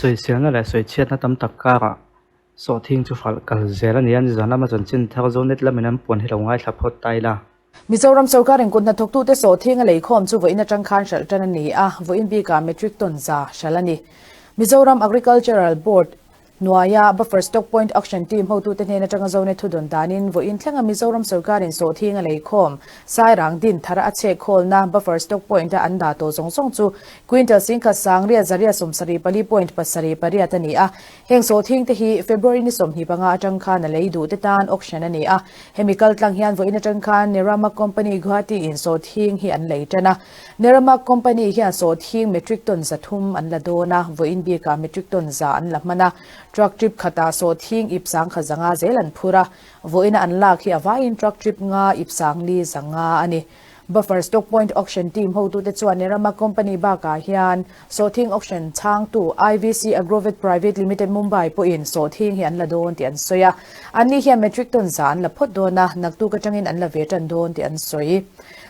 Sawiselna leh sawichhiatna tam tak karah sawhthing chu hralh kal zel a ni a, nizan lama chanchin thar Zonet lamin an puan hi lo ngaithla phawt ta ila. Mizoram sorkarin kut hnathawktute sawhthing a leikhawm chu vawiin atang khan hralh tan a ni a, vawiin bikah metric ton za hralh a ni. Mizoram Agricultural Board Hnuaia Buffer Stock Point Auction Team hotute hnen atanga Zonet thu dawn danin vawiin thlenga Mizoram sorkarin sawhthing a leikhawm Sairang din thara a chhek khawlna Buffer Stock Point-a an dah tawh zawng zawng chu Quintal singkhat sangriat zariat sawmsarih pali point pasarih pariat a ni a. Heng sawhthing te hi February ni 25 atang khan a lei duh te tan auction a ni a. Hemi kaltlang hian vawiin atang khan Neramak Company Guwahati in sawhthing hi an lei tan a. Neramak Company hian sawhthing metric ton 300 an la dawn a, vawiin bikah metric ton 100 an la hman a. Truck trip khatah sawhthing ip 1500 zel an phur a, vawiina an lak hi a vaiin truck trip nga ip 4500 a ni. Buffer Stock Point Auction Team hotute chuan Neramak Company bakah hian sawhthing auction chhangtu IVC Agrovet Private Limited Mumbai pawhin sawhthing hi an la dawn tih an sawi a. Anni hian metric ton 100 an la phawt dawn a, naktuk atangin an la ve tan dawn tih an sawi.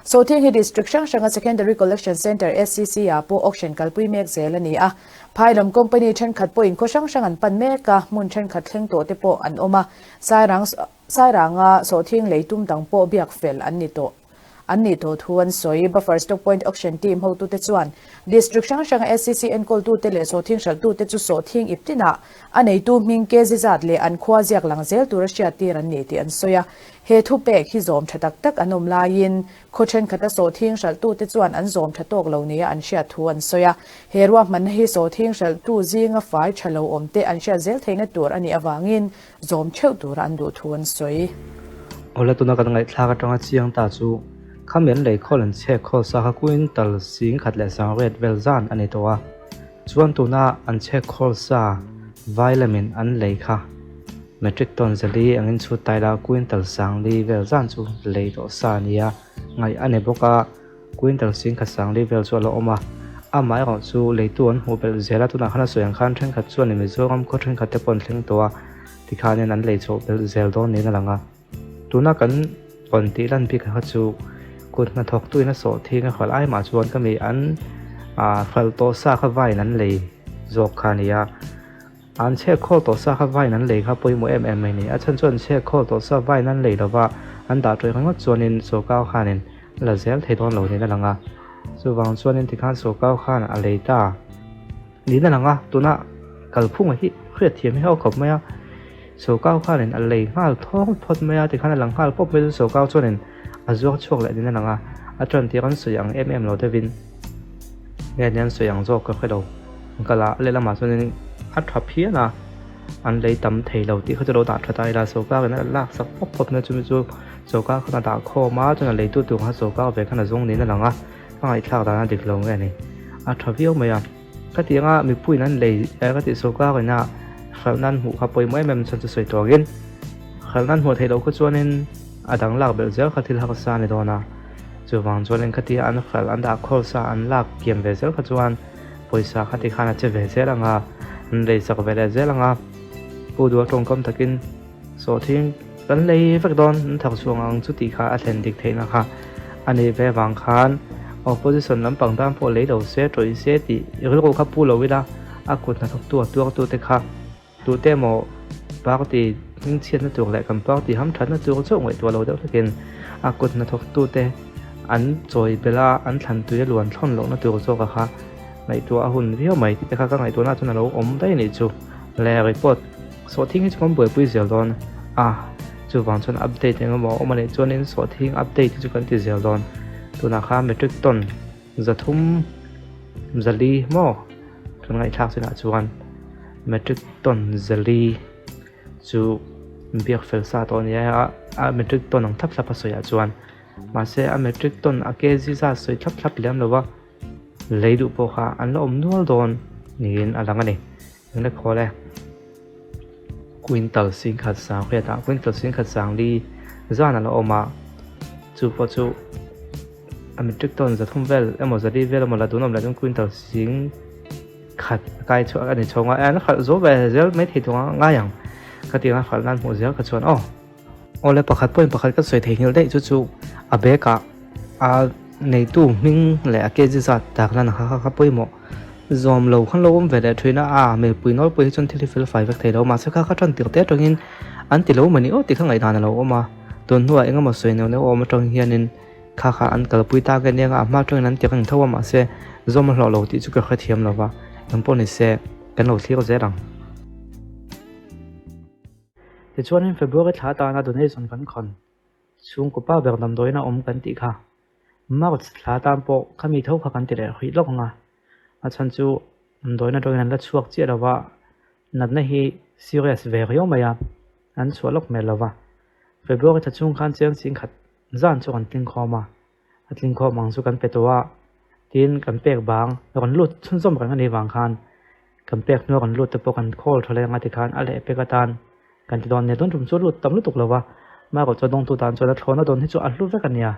Sawhthing hi District hrang hranga Secondary Collection Centre, SCC, ah pawh auction kalpui mek zel a ni a. Phailam company thenkhat pawhin khaw hrang hrang an pan mek a, hmun thenkhat thleng tawh te pawh an awm a. Sairang Sairanga sawhthing lei tum dang pawh biak fel an ni tawh an nih tawh thu an sawi. Buffer Stock Point Auction Team hotute chuan District hrang hranga SCC enkawltute leh sawhthing hralhtute chu sawhthing ip tinah a neitu hming kezi zat leh an khua ziak lang zel tura hriattir an ni tih an sawi a. He thupek hi zawm tha tak tak an awm laiin khaw thenkhat a sawhthing hralhtute chuan an zawm tha tawk lo nia an hriat thu an sawi a. He ruahmanna hi sawhthing hralhtu zinga fai tha lo awm te an hriat zel theihna tur a nih avangin zawm theuh tura an duh thu an sawi. Awle tuna kan ngaihthlak atanga chiang ta chu khami an lei khawl an chhek khawl sa kha quintal 1800 vel zan a ni tawh a, chuan tuna an chhek khawl sa vai lamin an lei kha metric ton 400 angin chhut tai la quintal 4,000 vel zan chu lei tawh sa a ni a, ngaih a ni bawk a. Quintal 11,000 vel chu a la awm a, amaherawh chu leitu an hmuh belh zel a, tunah khan a sawi ang khan thenkhat chuan Mizoram khaw thenkhat te pawh an thleng tawh a, tikhanin an lei chhoh belh zel dawn niin a lang a. Tuna kan rawn tih lan bik kha chu kut hnathawktu in a sawh thing a hralh ai mah chuan ka mi an hralh tawh sa kha vaiin an lei zawk kha a ni a. An chhek khawl tawh sa kha vaiin an lei kha pawimawh em em mai ni. A chhan chu an chhek khawl tawh sa vaiin an lei lova an dah tawih ringawt chuanin sawrkar khanin a la zel thei dawn lo niin a lang a. Chuvang chuanin tikhan sawrkar khan a lei ta niin a lang a, tuna kalphunga hi hriat thiam hi a khawp mai a. Sawrkar khanin a lei nghal thawng phawt mai a, tikhan a lang nghal pawp mai chu sawrkar chuanin a zuar chhuak leh niin a lang a. A tan tir an sawi ang em em lo deuhin nge ni an sawi ang zawk ka hre lo. Kal a lehlamah chuanin a tha phian a, an lei tam thei lo tih kha chu lo dah tha ta ila sawrkar in a lak sak pawp pawp na chumi chu sawrkar khan a dah khawm a chuan a leitu tur kha sawrkar ve khan a zawng niin a lang a, ka ngaihthlak dan a dik lo nge ni a tha viau mai a, ka tih anga mipuiin an lei eh ka tih sawrkar ina hralh nan hmuh kha pawimawh em em chuan chu sawi turin hralh nan hmuh theih loh kha chuanin a dang lak belh zel kha thil harsa a ni dawn a, chuvang chuanin khatia an hralh an dah khawm sa an lak kiam ve zel kha chuan. Pawisa kha tikhan a che ve zel ang a, an lei sak ve leh zel ang a, Pu Dua tawngkam takin sawhthing kan lei vek dawn an thak chhuak ang chu tih kha a thlen dik theihna kha a nih ve avang khan opposition lampang tan pawh lei lo se tawih se tih rilru kha pu lo ila a kut hnathawktu a tuartute kha Tute emaw party hmingchhiatna tur leh kan party hamthatna tur chauh ngaihtuah lo deuh hlekin a kut hnathawktute an chawi belh a, an thlan tui a luan thlawn lohna tur zawka kha ngaihtuah a hun viau mai tih te kha ka ngaihtuahna chuan a lo awm daih a nih chu. Le report sawhthing hi chu kan buaipui zel dawn a, chuvang chuan update eng emaw a awm a nih chuanin sawhthing update hi chu kan ti zel dawn. Tunah khan metric ton 300 400 maw kan ngaihthlak chinah chuan metric ton 400 chu biak fel sa tawh a ni a, a metric ton ang thlap thlap a sawi ah chuan mahse a metric ton a kg zat sawi thlap thlap lem lo va lei duh pawh kha an la awm nual dawn niin a lang a ni eng le khawl e quintal 10,000 sang hriatah quintal 10,000 sang li zan a la awm a chu pawh chu. A metric ton 300 vel emaw 400 vel emaw la dun awm leh chuan quintal 10,000 a kai chhuak a ni chhawng a, an hralh zo ve zel mai thei tur a ngai ang ka tih anga hralh nan hmuh zel kha chuan aw. Awle pakhat pawhin pakhat ka sawi theihnghilh daih chu chu a bag ah a neitu hming leh a kg zat dak lan kha kha pawimawh. Zawm lo khan lo awm ve leh thin a, a mipui nawlpui hi chuan thil hi fel fai vek thei lo mahse kha kha tan tir te atangin an ti lo mai ni aw tih kha ngaihdan a lo awm a, tun hnuah eng emaw sawi neuh neuh a awm atang hianin kha kha an kalpui ta nge nia a hma atangin an ti reng tho a mahse zawm a hlawh lo tih chu ka hrethiam lo va, engpawh ni se kan lo thlir zel ang. Tichuanin February thla atana donation kan khawn Chhungkaw pa ber damdawiin a awm kan tih kha March thla tan pawh khami tho kha kan ti leh hrih lawk ang a, a chhan chu damdawiin atangin an la chhuak chiah lo va, natna hi serious ve riau mai a, an chhuah lawk hmel lo va. February thla chhung khan chiang ching khat zan chu kan tling khawm a, a tling khawm ang chu kan pe tawh a, tin kan pek bang rawn lut chhunzawm reng a nih vang khan kan pek hnuah rawn lut te pawh kan khawl tha leh ang a tikhan a lehpek atan Kan ti dawn nia, tun tum chu lut tam lutuk lo va, Margot chuan dawngtu tan chuan a thlawhna dawn hi chu a hlu vek a nia.